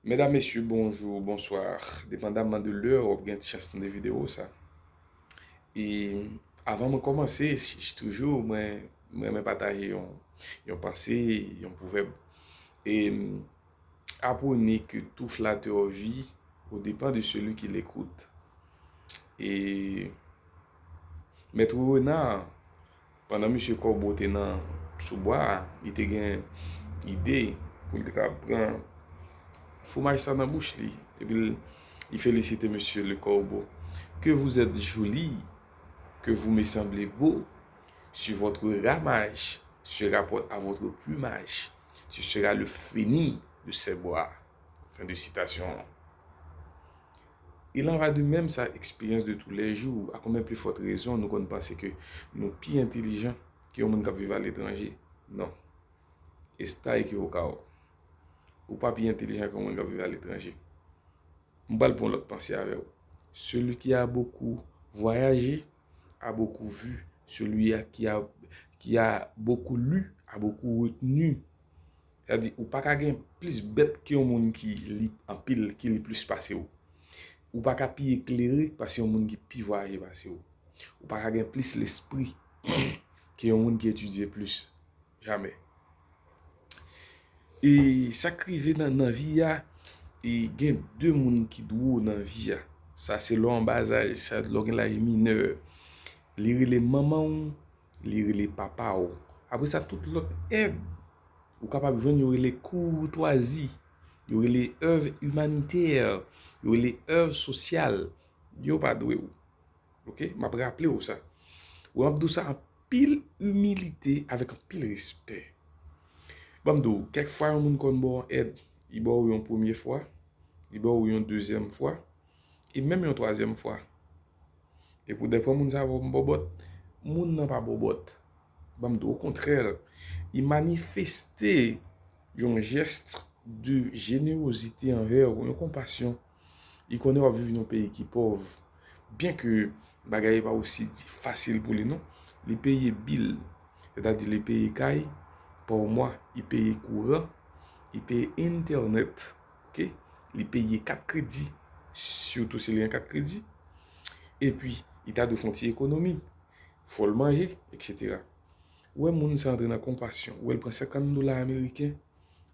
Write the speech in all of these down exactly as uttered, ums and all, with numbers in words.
Medam, mesye, bonjou, bonswa. Depandamman de lè w ap gen chans tande videyo sa. E avan mwen kòmanse, j- j- toujou, mwen, mwen renmen pataje yon, yon panse, yon pwovèb. E, apprenez que tout flatteur vit aux dépens de celui qui l'écoute. E Mèt Renar, pandan misye Kòbo te nan sou bwa a, li te gen ide pou l te ka pran fwomaj sa nan bouch li. Epi l- li felisite misye le Corbeau. Que vous êtes joli, que vous me semblez beau, sur votre ramage se rapporte à votre plumage, tu seras le feni de ces bois. Fin de citation. Il en va de même sa eksperyans de tous les jours. À combien plus forte raison nou konn panse ke nou pi entelijan ke yon moun k ap viv aletranje? Non. Está equivocado. Ou pa pi entelijan ke yon moun k ap viv aletranje. M pral pran lòt panse avè w. Celui qui a beaucoup voyagé a beaucoup vu. Celui a- qui a, qui a beaucoup lu a beaucoup retenu. Sa di, ou pa ka gen plis bèt ke yon moun ki li anpil, ki li plis pase w. Ou pa ka pi eklere pase yon moun ki pi vwayaje pase w. Ou pa ka gen plis lespri ke yon moun ki etidye plis. Jamè. E sa k rive nan, nan vi a, e gen de moun ki dwe w nan vi a. Sa se lè w an ba laj, sa lè w gen laj minè. Li rele manman w, li rele papa w. Apre sa, tout lòt èd ou kapab jwenn, yo rele kourtwazi, yo rele èv imanitè, yo rele èv sosyal. Yo pa dwe w. Oke? M ap raple w sa. Ou m ap di w sa anpil imilite, avèk anpil respè. Ban m di w, kèk fwa yon moun konn ba w yon èd, li ba w yon premye fwa, li ba w yon dezyèm fwa, e menm yon twazyèm fwa. E pou dèfwa moun sa ba w bòbòt, moun nan pa bòbòt. Ban m di w, okontrè, li manifeste yon jès de jenerozite anvè w, yon konpasyon. Li konnen w ap viv nan yon peyi ki pòv. Byenke bagay pa osi di- fasil pou li non, li peye bil, sètadi li peye kay pa mwa, li peye kouran, li peye entènèt, oke? Li peye kat kredi, sitou si li gen kat kredi. Epi, li ta dwe fè yon ti ekonomi, fò l manje, etsetera. Ou wè moun sa antre nan konpasyon, ou wè l pran senkant dola ameriken,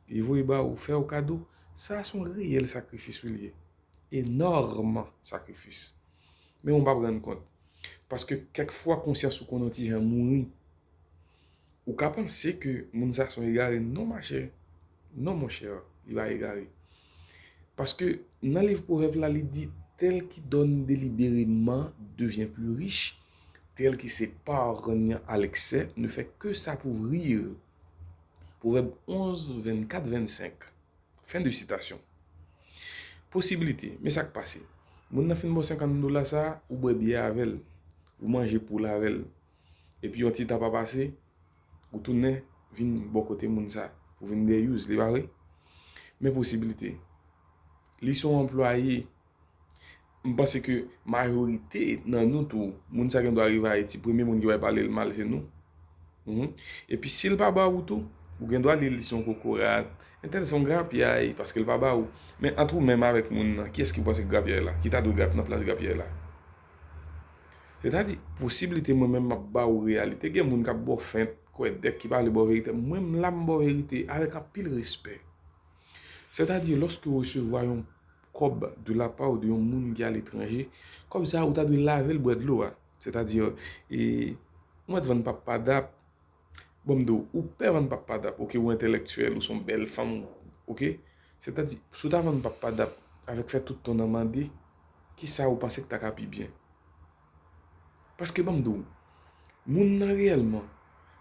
li voye ba ou, fè w kado, sa se yon reyèl sakrifis wi l ye. Enòm sakrifis. Men ou p ap rann kont. Paske kèk fwa konsyans ou konn yon ti jan mouri. Ou ka panse ke moun sa se yon egare. Non, machè. Non, monchè. Li pa egare. Paske nan liv Pwovèb la, li di, tel qui donne délibérément devient plus riche, tel qui s'épargne à l'excès ne fait que s'appauvrir. Pwovèb onz, vennkat, vennsenk. Fin de citation. Posibilite, men sa k pase. Moun nan fin ba w senkant dola sa, ou bwè byè avè l, ou manje poul avè l. Epi yon ti tan pa pase, ou tounen vin bò kote moun sa, ou vin dèyouz, li pa vre? Men posibilite. Li se yon anplwaye. M panse ke majorite nan nou tou, moun sa gen dwa rive Ayiti, premye moun ki pral pale l mal se nou. Mhm. Epi si l pa ba ou tou, ou gen dwa li, li se yon kokorat, entèl se yon grapyay, paske l pa ba ou. Men ant ou menm avèk moun nan, kiyès ki panse k grapyay la? Ki ta dwe grap nan plas grapyay la? Sètadi, posiblite mwen menm m ap ba ou reyalite. Gen moun k ap ba w fent, kwèdèk, ki pa vle ba w verite. Mwen m la m ba w verite avèk anpil respè. Sètadi, lòske w resevwa yon kòb de la part de yon moun ki aletranje, kòb sa a, ou ta dwe lave l, bwè dlo a. Sètadi, e, ou mèt vann pap padap. Ban m di w, ou pè vann pap padap, oke, ou entèlektyèl, ou se yon bèl fanm, oke? Sètadi, si w ta vann pap padap avèk fè tout tan nan mande, kisa ou panse k ta ka pi byen? Paske ban m di w, moun nan reyèlman,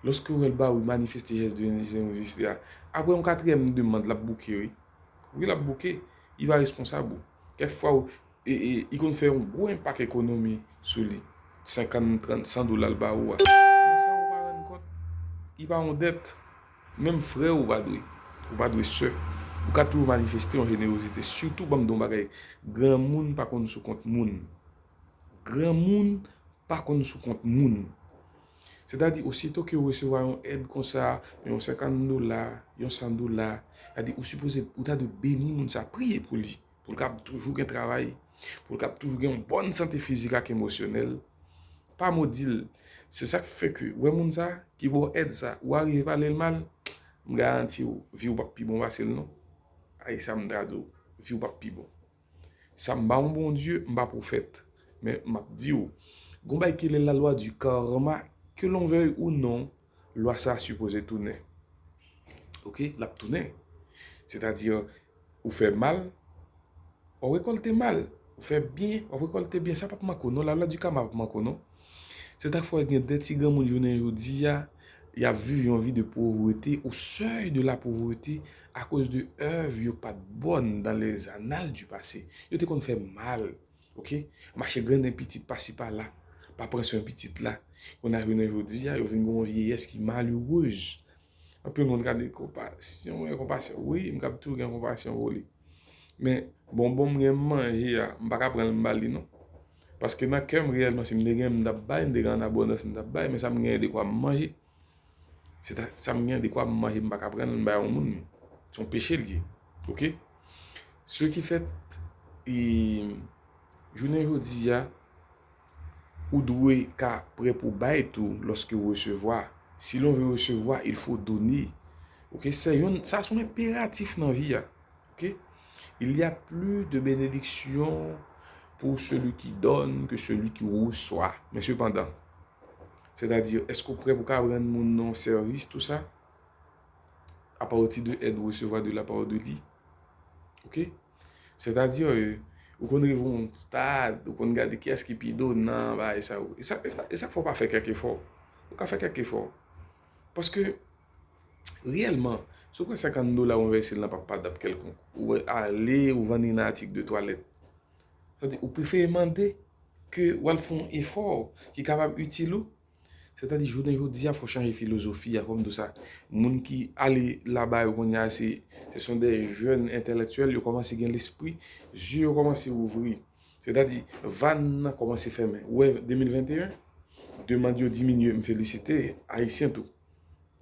lòske w wè l ba ou manifeste jès de jenerozite a, apre yon katriyèm demann, l ap bouke, wi. Wi, l ap bouke. Li pa responsab ou. Kèk fwa, ou, e, e, li konn fè yon gwo enpak ekonomi sou li. Senkant, trant, san dola l ba ou a. Men sa ou pa rann kont, li pa yon dèt. Menm frè ou pa dwe. Ou pa dwe sè. Ou ka toujou manifeste yon jenerozite. Sitou, ban m di w yon bagay, granmoun pa konn sou kont moun. Granmoun pa konn sou kont moun. Sètadi, osito ke ou resevwa yon èd konsa, yon senkant dola, yon san dola, sètadi, ou sipoze, ou ta dwe beni moun sa, priye pou li, pou l kab toujou gen travay, pou l kab toujou gen yon bòn sante fizik ak emosyonèl. Pa modi l. Se sa k fè ke, ou wè moun sa, ki ba w èd sa, ou arive pale l mal, m garanti w, vi w p ap pi bon pase l non. Ay sa m ta di w, vi w p ap pi bon. Sa m pa yon Bondye, m pa pwofèt. Men m ap di w, gon bagay ki rele la loi du karma, que l'on veuille ou non, lwa sa a sipoze tounen. Oke, l ap tounen. Sètadi, ou fè mal, w ap rekòlte mal. Ou fè byen, w ap rekòlte byen. Sa p ap manke w non, la loi du karma p ap manke w non. Se sa k fè w gen de ti granmoun jounen jodi a, y ap viv yon vi de povrete, au seuil de la pauvreté, akoz de èv yo pa t bòn dans les annales du passé. Yo te konn fè mal, oke? Mache grennen pitit pasi pala, pa pran swen pitit la. Kounye a jounen jodi a, yo vin gen yon vyeyès ki malerez. Anpil moun ka di, konpasyon, mwen gen konpasyon. Wi, m kab toujou gen konpasyon pou li. Men, bonbon m gen m manje a, m pa ka pran l m ba li non. Paske nan kè m reyèlman, si m te gen, m t ap bay, m te gen an abondans, m t ap bay, men sa m genyen dekwa m manje. Se ta, sa m genyen dekwa m manje, m pa ka pran l m bay yon moun li. Se yon peche l ye. Oke? Ce qui fait, e, jounen jodi a, ou dwe ka prè pou bay tou lorsque ou resevwa. Si l'on veut recevoir, il faut donner. Oke? Se yon, sa se yon enperatif nan vi a. Oke? Il y a plus de bénédiction pour celui qui donne que celui qui reçoit. Men sepandan, sètadi, èske w prè pou ka rann moun nan yon sèvis, tou sa? Apati de èd ou resevwa de la part de li. Oke? Sètadi, e, ou konn rive yon stad, ou konn gade kiyès ki pi donan, bagay sa yo. E sa, e sa, e sa k fè w pa fè kèk efò. Ou ka fè kèk efò. Paske, reyèlman, si w pran senkant dola ou envesti l nan pa, pa dap kèlkonk, ou ale, ou vann li nan atik de twalèt. Sètadi, ou prefere mande ke w al fè yon efò ki kapab itil ou. Sètadi, jounen jodi a, fò w chanje filozofi a, fò m di w sa. Moun ki ale laba yo kounye a, se, ce sont des jeunes intellectuels, yo kòmanse gen lespri, zye yo kòmanse ouvri. Sètadi, vàn nan kòmanse fèmen. Ou wè, de mil venteyen, demand yo diminye, m felisite Ayisyen tou.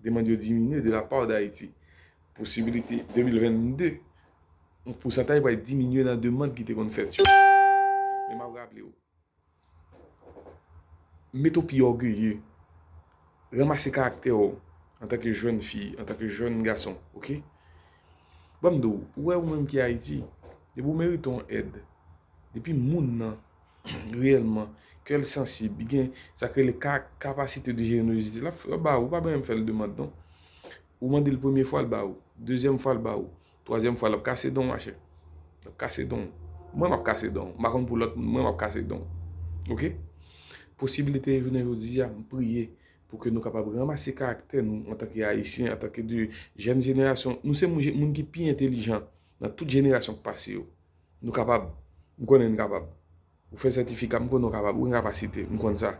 Demand yo diminye de la part d'Haïti. Posibilite de mil vennde, yon pousantaj pral diminye nan demand ki te konn fèt yo. Men m ap raple w, mete w pi ògeye. Ranmase karaktè w antanke jèn fi, antanke jèn gason, oke? Ban m di w, ou wè ou menm ki Ayiti, depi w merite yon èd, depi moun nan, reyèlman, kè l sansib, li gen sa k rele ka, kapasite de jenerozite, l ap, l ap ba ou, ou pa bezwen fè l demand non. Ou mande l premye fwa, l ba ou. Dezyèm fwa, l ba ou. Twazyèm fwa, l ap kase dan w, machè. L ap kase dan w. Mwen, m ap kase dan w. M pa konn pou lòt moun, mwen, m ap kase dan w. Oke? Posibilite jounen jodi a, m priye pou ke nou kapab ranmase karaktè nou antanke Ayisyen, antanke de jèn jenerasyon. Nou se moun, moun ki pi entelijan nan tout jenerasyon k pase yo. Nou kapab. M konnen n kapab. Ou fè sètifika, m konnen w kapab, ou gen kapasite, m konn sa.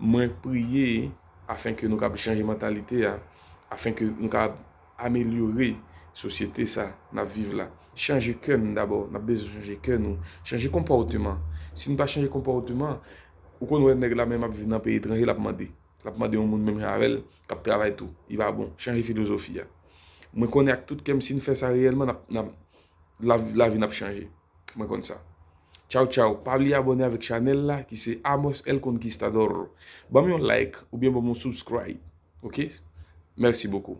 Mwen priye afenke nou kapab chanje mantalite a, afenke nou kapab amelyore sosyete sa n ap viv la. Chanje kè n dabò, n ap bezwen chanje kè nou, chanje konpòteman. Si n pa chanje konpòteman, ou konn wè nèg la menm ap viv nan peyi etranje, l ap mande. L ap mande yon moun menm jan avè l, k ap travay tou. Li pa bon. Chanje filozofi a. Mwen konnen ak tout kè m, si n fè sa reyèlman, n ap, n ap, lavi, lavi n ap chanje. Mwen konn sa. Tchaw, tchaw. Pa bliye abòne avèk chanèl la, ki se Amos El Conquistador. Ban m yon like oubyen ban m yon subscribe. Oke? Mèsi bokou.